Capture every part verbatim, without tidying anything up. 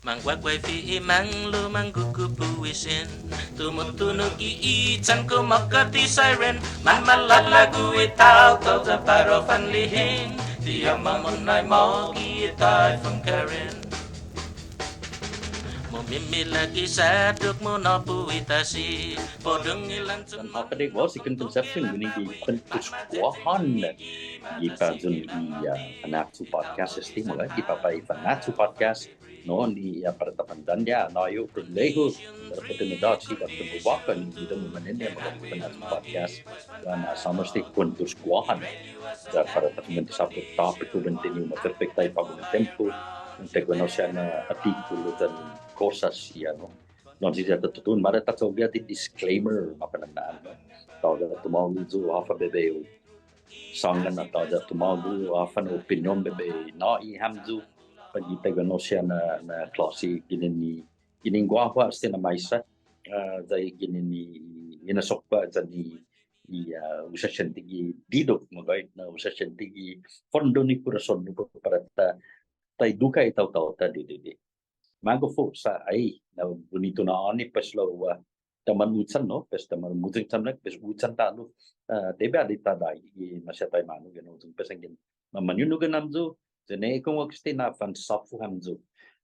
Mangguaguaifi i manglo', manggugupu i sin. Tumutunog i itan, kumåkkat i siren. Manmalalago i taotao yan para u fanlihing. Ti amåmonai mågi i Typhoon Karen. Mumimilag i saddok, munåpu i tasi. Pudong i lanchon. Yan håfa adai, well, si Concepcion, guini gi Kuentos Guåhan. Gi payong i, uh, Fanachu Podcast, este, magåhet, gi påpa' i Fanachu Podcast. No, ni, uh, para ta fandanña', no, yu', pribilehu, para ta fandanña', si ta fandanña', ni, ni, ni, ni, ni, ni, podcast. Yan, uh, sa' mås ti Kuentos Guåhan. Ya para ta fandanña' sa' put topic, buente ni ma perfekta i på'go na tiempo. Yan taiguenao siha na artikulu yan kosas siha, no. Entonses, ya ta tutuhon, mara ta cho'gue i disclaimer, mafana'an, no. Tåya' tumågu yu' håfa bai bai hu sångan, tåya' tumågu håfa na opinion bai bai nå'i hamyo. På'go taiguenao siha na, na klåsi ginen i, ginen guaha este na maisa, ah, ya ginen i, i na sokpa yan i, i, ah, hu sa' siente gi didok, magåhet, na hu sa' siente gi fondo ni korason-hu para ta, ta eduka i taotao-ta didide'. Magof yu' sa' ai, na bunitu na ha'åni, pues lao, ah, taimanu uchan, no, pues taimanu uchan, pues uchan ta'lo, ah, debi di ta adahi, i maseha taimanu, you know, pues anggen mamañuñugan hamyo, yan i komu este na fansåfu hamyo.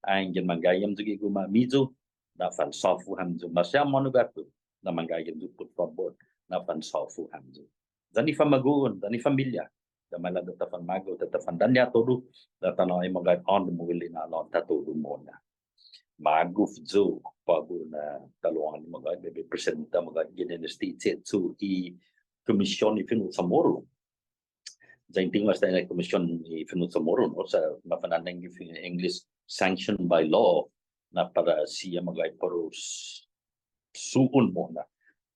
Anggen manggai hamyo gi guma'-miyu, na fansåfu hamyo. Maseha månu guatu, na manggai hamyo put fabot, na fansåfu hamyo. Yan i famagu'on, yan i familia. Ya maila' ya ta fanmagof, ya ta fandanña' todu, ya ta nå'i magåhet, ån, mueli na lånta todu mo'na. Magof yu' på'go na talo'åni magåhet, bai bai presenta magåhet ginen este che'cho' i Kumision i Fino' CHamoru. Ya en tingo' esta na Kumision i Fino' CHamoru, no, sa' mafana'an gi fino' English, sanction by law, na para siha magåhet para u s-, su'on mo'na,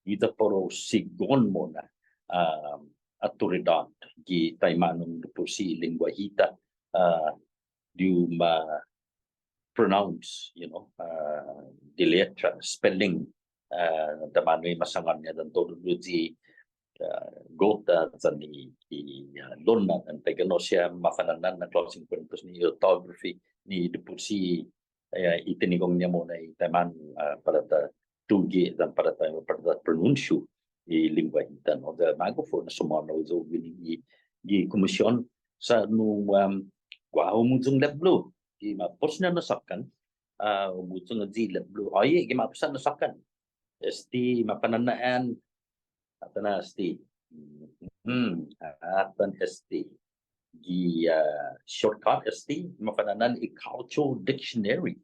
ya para u sigon mo'na, ah, autoridåt gi taimanu, debi di lengguahi-ta, ah, di u ma pronounce, you know, ah, di letra, spelling, ah, taimanu i masangån-ña yan todu i, ah, gotta yan i, i, ah, lonna yan taiguenao siha mafana'an na klåsen kuentos ni ortography ni debi di, eh, i tinigong-ña mo'na i taimanu, ah, para ta tuge' yan para ta, para ta pronunsiu i lengguahi-ta, no. Ya magof yu' na sumåonao yu' guini gi, gi kumision sa' nu, um, guaha humuyong lepblo. Gi ma'pos na na såkkan, ah, humuyong i lepblo. Oye, gi ma'pos na na såkkan. Este, mafana'an, atan este. Hmm, atan este. Gi, ah, shortcut este, mafana'an i Cultural Dictionary.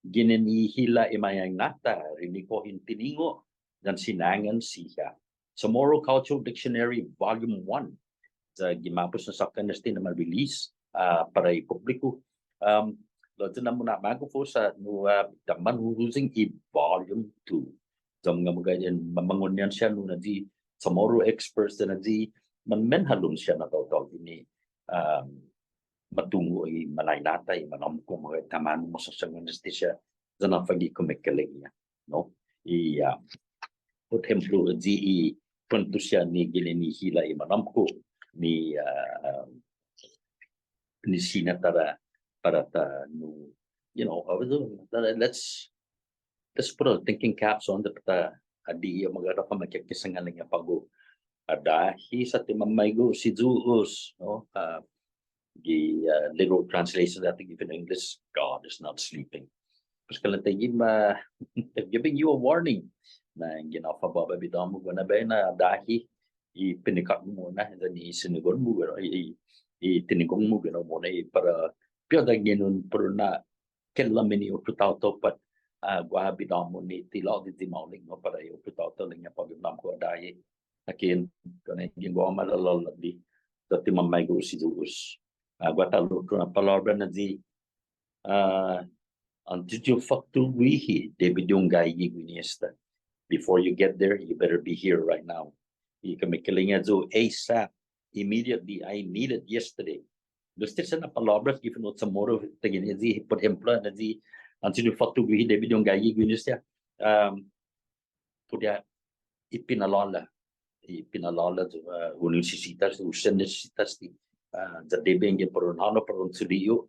Ginen i hila' i mañaina-ta, riniko in tiningo', yan sinangan siha. Chamorro Cultural Dictionary, Volume One. Ya gi ma'pos na såkkan este na ma-release, ah, para i publiku. Um, lao ya na muna'magof yu' sa' nu, ah, taimanu huyong i Volume Two. Ya mungnga magåhet, mamangonñan siha nu na i Chamorro experts na i manmenhalom siha na taotao guini, um, ma tungo' i mañaina-ta, i manåmko', magåhet, taimanu masåsangan este siha, yan håfa gi kumekeilek-ña, no? I, ah, put ehemplo, i, i kuentos siha ni ginen i hila' i manåmko', ni, ah, ni siña ta, para ta, nu, you know, uh, let's, let's put our thinking caps on, ya para ta, ah, di, magåhet, håfa ma kekesangan lañña' på'go. Adahi sa' ti mamaigo' si Yu'os, no? Ah, gi, ah, literal translation that gi fino' English, God is not sleeping. Pues kalan taiguihi, ma, I'm giving you a warning. Na, ginen håfa båba bidå-mu, guaha na biahi na adahi i pinikåt-mu mo'na, yan i sinigon-mu, i, i, i tinigong-mu, ginen mo'na, i para, pi'ot yanggen un, para u na'kelåmeni i otro taotao, pat, ah, guaha bidå-mu ni ti lao di, di maolek, no, para i otro taotao lañña' på'go na manåmko' adahi. Aken, kao na yanggen guaha malalåla' di, ya ti mamaigo' si Yu'os. Ah, guaha ta'lo otro na palåbra na i, ah, åntes di u fåtto guihi, debi di un gaige guini esta. Before you get there, you better be here right now. I kumekeilek-ña yu', ASAP, immediately, I need it yesterday. Dos tres na palåbras gi fino' Chamorro, taiguini i, por ehemplo, na i, åntes di u fåtto guihi, debi di un gaige guini esta. Um, put i, i pinalåla', i pinalåla', uh, un nisisita, un sen nisisita, uh, ya debi yanggen para un hånao, para un suli'o',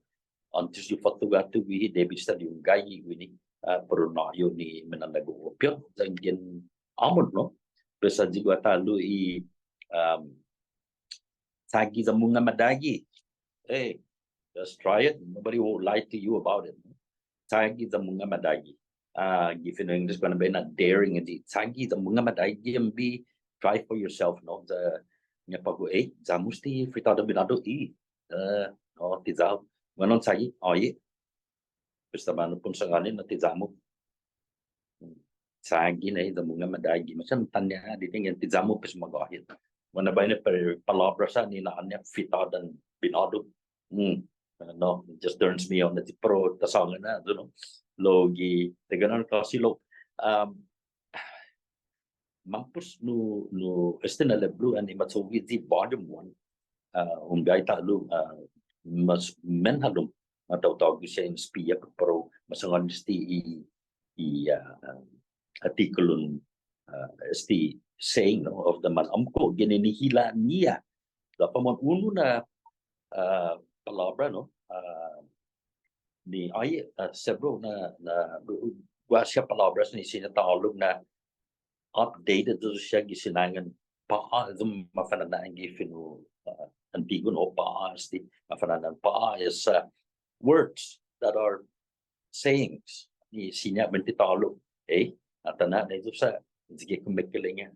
åntes yu' fåtto guatu guihi, debi esta di un gaige guini, ah, para un nå'i yu' ni minalago' opio, yanggen åmot, no? Pues ayu guatu ta'lo i, um, chagi ya mungnga madaigi. Hey, just try it. Nobody will lie to you about it. Chagi ya mungnga madaigi. Ah, gi fino' English, kuentos na daring, di chagi ya mungnga madaigi, and be, try for yourself, no? Ya, ya på'go, eh, ya-mu este fritada binådu, i, eh, no, ti ya-hu. Guaha na chagi, oh, yeah. Pues taimanu pun sangåni na ti ya-mu. Chagi na i ya mungnga madaigi. Maseha un tånña' ha' didide' yanggen ti ya-mu pues magåhet. Guaha na biahi na palåbra sa' ni na'an-ña fritadan binådu. Hmm. Uh, no, it just turns me on. Ti, pero ta sångan na, you know. Lao gi, taiguenao na klåsi lao, um, mampos nu, nu este na libru annai ma cho'gue i volume one. Ah, un gaige ta'lo, ah, mas menhalom, ma taotågo siha in espiha, pero ma sangåni este i, i, ah, artikulon, ah, este saying, no, of the month. Åmko' ginen i hila'-ñiha. Lao para un unu na, ah, palåbra, no, ah, ni ai, ah, several na, na, guaha siha palåbras ni siña ta ålok na updated ayu siha gi sinangan. På'a ayu mafana'na'an gi fino', uh, antigu, no, på'a este mafana'na'an. På'a is, uh, words that are sayings. Ni siña buente ta ålok. Eh, atan ha' na ayu sa', sigi kumekeilek-ña.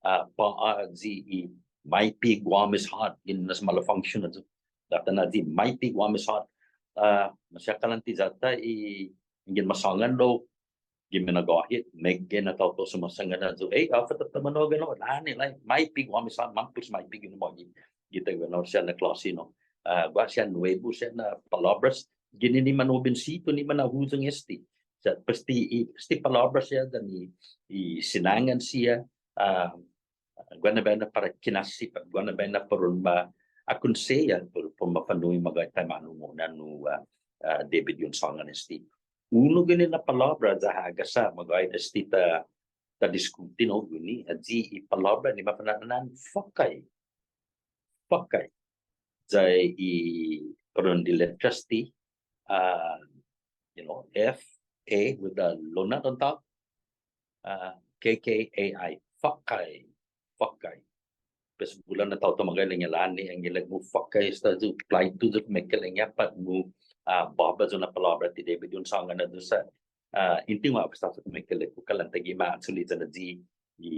Ah, på'a ayu i Mighty Guam is hot. Ginen as malfunction ayu. Atan ha' ayu i Mighty Guam is hot. Ah, maseha kalan ti ya-ta i, yanggen ma sångan lao, gi minagåhet, meggai na taotao sumångan ayu. Eh, håfa ta taimanu, no, la'la', la'la', Mighty Guam is hot, mampos Mighty, ginen magi. Gi taiguenao siha na klåsi, no. Ah, guaha siha nuebu siha na palåbras, ginen i manhobensitu ni mana'huyong este. Sa' pues ti i, este palåbra siha yan i, i sinangan siha, ah, guaha na biahi na para kinasse, pat guaha na biahi na para un ma akonseha, para, para un ma fa'nu'i magåhet taimanu mo'na nu, ah, ah, debi di un sångan este. Unu ginen na palåbra ya hagas ha' magåhet este ta, ta diskuti, no, guini, ayu i palåbra ni mafana'na'an fåkkai. Fåkkai. Ya i, para un diletra este, ah, you know, F A with the lonat on top, ah, K K A I. Fåkkai. Fåkkai. Pues bula na taotao magåhet ilek-ña la'la' ni, ilek-mu fåkkai esta ayu, plaito ayu kumekeilek-ña pat mu, ah, båba ayu na palåbra ti debi di un sångan ayu sa', ah, yanggen ma pues taotao kumekeilek-ku kalan taiguihi ma actually yan ayu i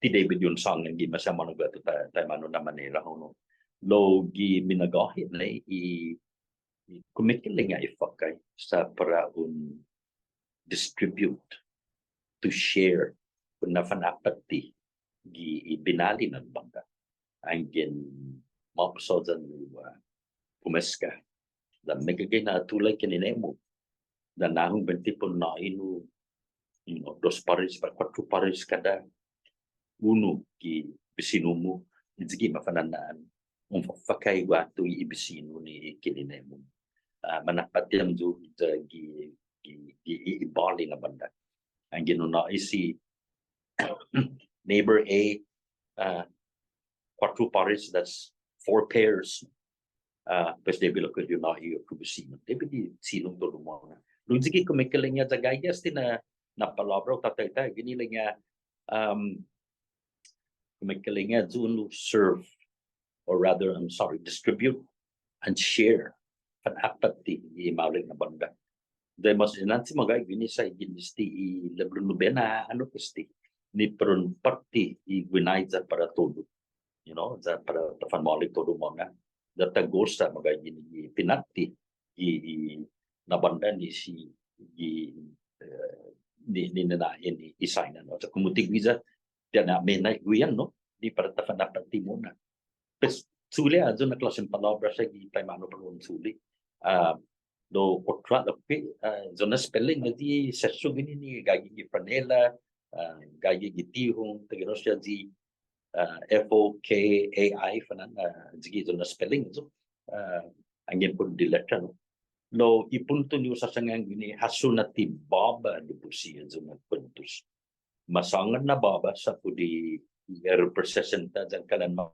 ti debi di un sångan gi maseha månu guatu ta, taimanu na manera, no. Lao gi minagåhet nai i, i kumekeilek-ña i fåkkai sa' para un distribute, to share, para un na'fana'påtte gi i binali na bånda. Anggen ma'pos yu' yan, uh, kumeska. Yan meggai na atulai kinenne'-mu. Yan nahong buente para un nå'i nu, you know, dos pares, pat kuåttro pares kada unu gi bisinu-mu, yan sigi mafana'na'an un fåkkai guatu i bisinu ni kinenne'-mu. Ah, mana'påtte hamyo ya gi, gi, gi i, i båli na bånda. Anggen un nå'i si neighbor A, ah, kuåttro pares, that's four pairs. Ah, pues debi lokkue' yu' nå'i i otro bisinu. Debi di siña todu mo'na. Lao sigi kumekeilek-ña ya gaige este na, na palåbra hu tatatai guini ilek-ña, um, kumekeilek-ña yu' nu serve, or rather, I'm sorry, distribute and share. Fana'påtte i maolek na bånda. Yan mås inanche magåhet guini sa' ginen este i libru nubena, annai este. Ni para un påtte i guinaiya para todu. You know, ya para ta fanmaolek todu mo'na. Ya ta gosa magåhet guini i pinåtte i, i na bånda ni si, i, eh, ni, ni, ni na'an i, i saina, no. Ya komu ti guiya, ti ha' na' minai guihan, no. Ni para ta fana'påtte mo'na. Pues, chule' ayu na klåsen palåbra sa' gi taimanu para un chule'. Ah, lao otro lokkue', ah, ayu na spelling na ti sesso guini ni gaige gi franela, ah, gaige gi tihong, taiguenao siha ayu, ah, F O K A I, fanan, ah, sigi ayu na spelling ayu, ah, anggen para un diletra, no. Lao i punto ni hu sasångan guini, hasso na ti båba di put siha ayu na kuentos. Ma sångan na båba sa' put i representa yan kalan ma,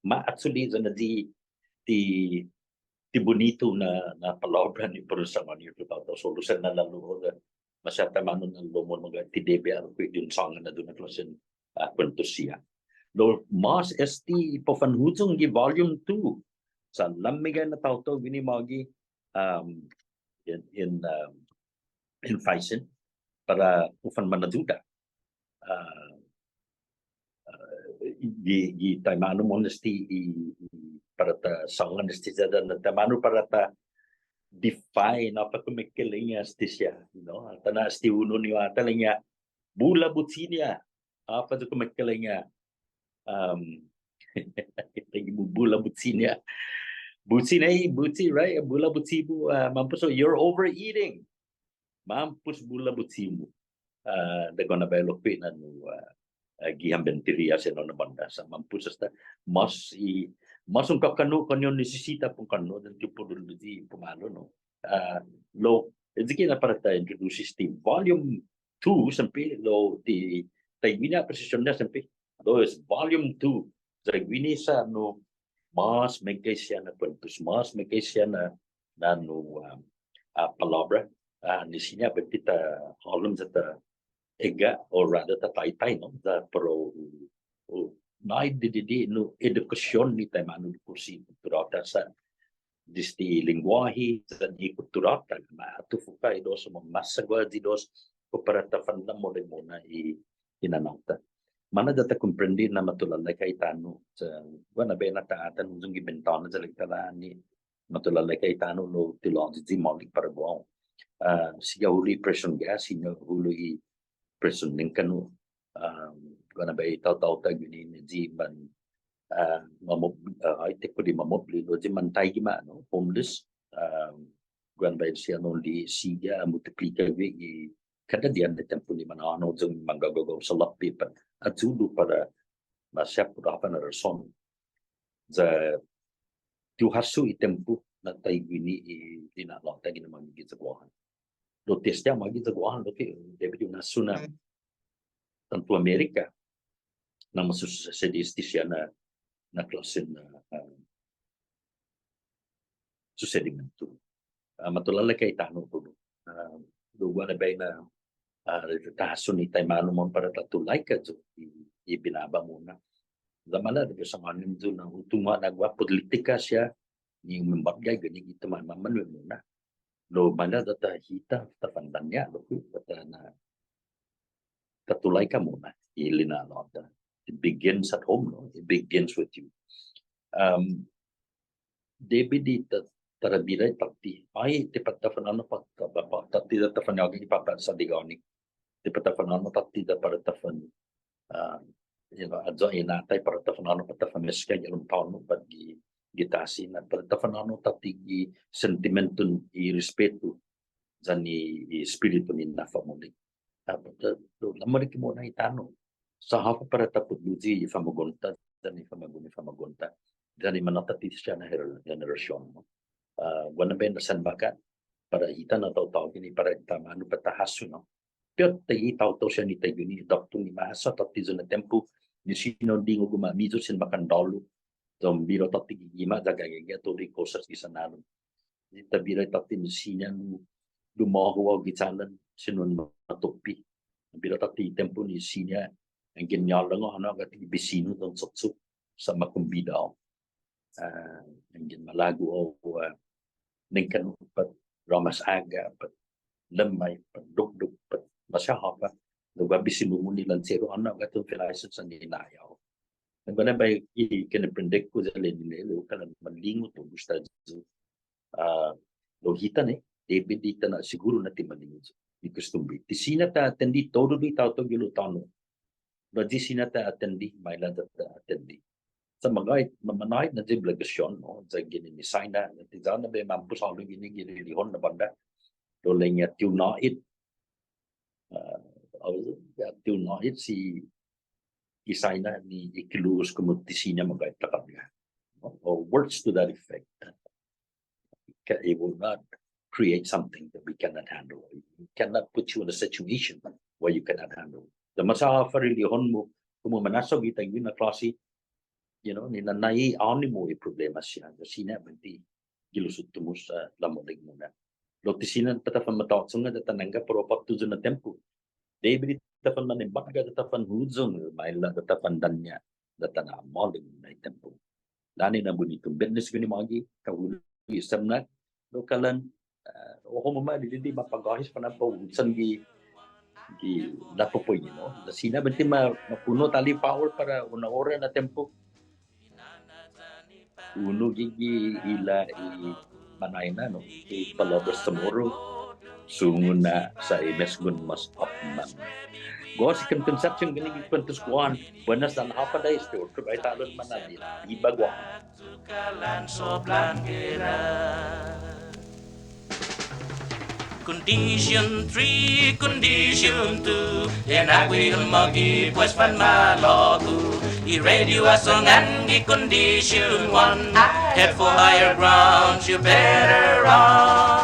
ma actually yan ayu ti ti bunitu na, na palåbra ni para un sångan ni hu taotao, solu sa' na'lå'la', maseha taimanu na lokkue' na magåhet, ti debi ha' lokkue' di un sångan ayu na klåsen, ah, kuentos siha. Lao mås este i para u fanhuyong gi volume two. Sa' lameggai na taotao guini magi, um, in, in, um, in faisen para u fanmanayuda. Ah, ah, gi, gi taimanu mohon este i, i, para ta sångan este ya na taimanu para ta define håfa kumekeilek-ña este siha, you know, atan ha' este unu ni atan ilek-ña bula buti-ña. Håfa kumekeilek-ña. Um, bula buti-ña. Buti-ña, buti, right? Bula buti-mu, ah, mampos, so you're overeating. Mampos bula buti-mu. Ah, ya guaha na biahi lokkue' na nu, ah, ah, gi hamben tihi siha na bånda sa' mampos esta. Mås i, mås un kåkanno', kånno' nisisita para un kånno' yan ti para un di pumalu, no? Ah, lao, este ki na para ta introduce este volume two siempre, lao ti, taiguini ha' presision-ña siempre. Lao es volume two. Taiguini sa' nu, mås meggai siha na kuentos, mås meggai siha na, na nu, um, ah, palåbra, ah, ni siña buente ta hålom ya ta egga', or rather ta taitai, no? Ya para u, u, nai didide' nu edukasion ni taimanu di kursi kulturå-ta sa' desde i lengguahi yan i kulturå-ta, ma tufu ka i dos, ma masaga i dos, kao para ta fanlamolek mo'na i, i nanå-ta. Mañaina ya ta komprende na matulalaika i tano', sa' guaha na biahi na ta atan huyong gi bentåna ya ilek-ta lå'la' ni matulalaika i tano' lao ti lå'la' i maolek para guåhu. Ah, sigi ha' hulo' i presiun gas, sigi ha' hulo' i presiun nengkanno'. Ah, guaha na biahi taotao taiguini ni i man, ah, mamob-, ah, ai, ti pudi mamoblih, lao i man taiguini, no, homeless. Ah, guaha na biahi siha nu ni sigi ha' multiplika gue' i kada diha na tiempo ni manhånao yan manggagagao salåpe' pat ayudu para maseha put håfa na rason. Ya ti hu hasso i tiempo na taiguini i lina'la'-ta guini magi giya Guåhan. Lao ti esta magi giya Guåhan, lao ti debi di un hasso na, mm, tånto Amerika na masusesedi este siha na, na klåsen, ah, ah, susedimentu. Ah, matulalaika i tano' todu. Ah, lao guaha na biahi na, ah, ta hasso ni taimanu mohon para ta tulaika yu' i, i binaba mo'na. Ya maila' debi hu sångan yu' na hu tungo' na guaha politika siha ni un membatgai guini gi taimanu mo'na. Lao maila' ya ta hita, ta fandaña', lao ya ta na ta tulaika mo'na i lina'la'-ta. It begins at home, no? It begins with you. Um, debi di ta, ta bira tåtte. Ai, ti para ta fanhånao pat, ta, ta, tåtte ya ta fanhånao gi papa' Sadigoni. Ti para ta fanhånao tåtte ya para ta fan, ah, you know, ayu i na'tai para ta fanhånao pat ta fanmeska gi halom tåno' pat gi, gi tasi na para ta fanhånao tåtte gi sentimentun i respetu yan i, i espiritun i na'fanmaolek. Ah, pat, lao, lamaolek mo'na i tano'. Sa' håfa para ta put luyi i famagu'on-ta, yan i famagu'on i famagu'on-ta. Yan i manatåtte siha na gener-, generasion, no? Ah, guaha na biahi na sen makkat, para hita na taotao guini, para taimanu pat ta hasso, no? Piot taiguini taotao siha ni taiguini, doktot ni mahasso tåtte yu' na tiempo, ni siña un dingu gumamiyut sin makandålu, ya un bira tåtte gi gima' ya gaige todu i kosas gi sanhalom. Ni ta bira tåtte ni siña un dumångkolo gi chalan, siña un matoppe. Bira tåtte i tiempo ni siña, anggen ñålang hao, hånao guatu gi bisinu ya un cho'cho', sa' makombida hao. Ah, anggen malago' hao, ah, nengkanno' pat, råmas aga' pat, lemmai pat, dukduk pat, maseha håfa. Lao guaha bisinu-mu ni lancheru, hånao guatu un finaisen sa' ni na'hålom. Guaha na biahi i kinemprende-ku ya ilek-ñiha, lao kalan malingu todu esta yu'. Ah, lao hita ni, debi di ta na'siguru na ti malingu i kostumbre. Ti siña ta atende todu i taotao gi hilo' tåno'. Lao ti siña ta atende, maila' ya ta atende. Sa' magåhet, ma-, manåhet na i obligasion, no? Ya guini ni Saina, na ti ya na bai mampos hålom guini gi lilihon na bånda. Lao ilek-ña ti hu nå'et. Ah, au, ya ti hu nå'et si i Saina ni i kilu'os komu ti siña magåhet ta kåtga. Or words to that effect. Ca-, it will not create something that we cannot handle. It cannot put you in a situation where you cannot handle. Ya maseha håfa lilihon-mu, komu manhasso gi taiguini na klåsi, you know, ni nanai ånimu i problema siha, ya siña buente gi los uttimo sa' lamaolek mo'na. Lao ti siña ta fanmatå'chong ya ta nangga para u fåtto yu' na tiempo. Debi di ta fanmanembåga, ya ta fanhuyong, maila' ya ta fandaña', ya ta na'maolek mo'na i tiempo. Lañña' na bunitu. Betnes guini magi, kahulo' i semnak, lao kalan, eh, oho mama di, di, di mapagåhes fana'på'guchan gi, gi lapopo'i, no? Lao siña buente ma, mapuno' ta'lo i power para una ora na tiempo. Unu gi, gi ilek-ña i mañaina, no? I palåbra Chamoru. Sungon na sa' i mesgon mås åpmam. Gof si Concepcion guini gi kuentos Guåhan. Buenas yan håfa adai, este otro bai ta'lo manå'i. Biba Guåhan. Condition three, condition two. En aguihan mågi pues fanmalågu. I radio ha sångan gi condition one. Head for higher ground, you better run.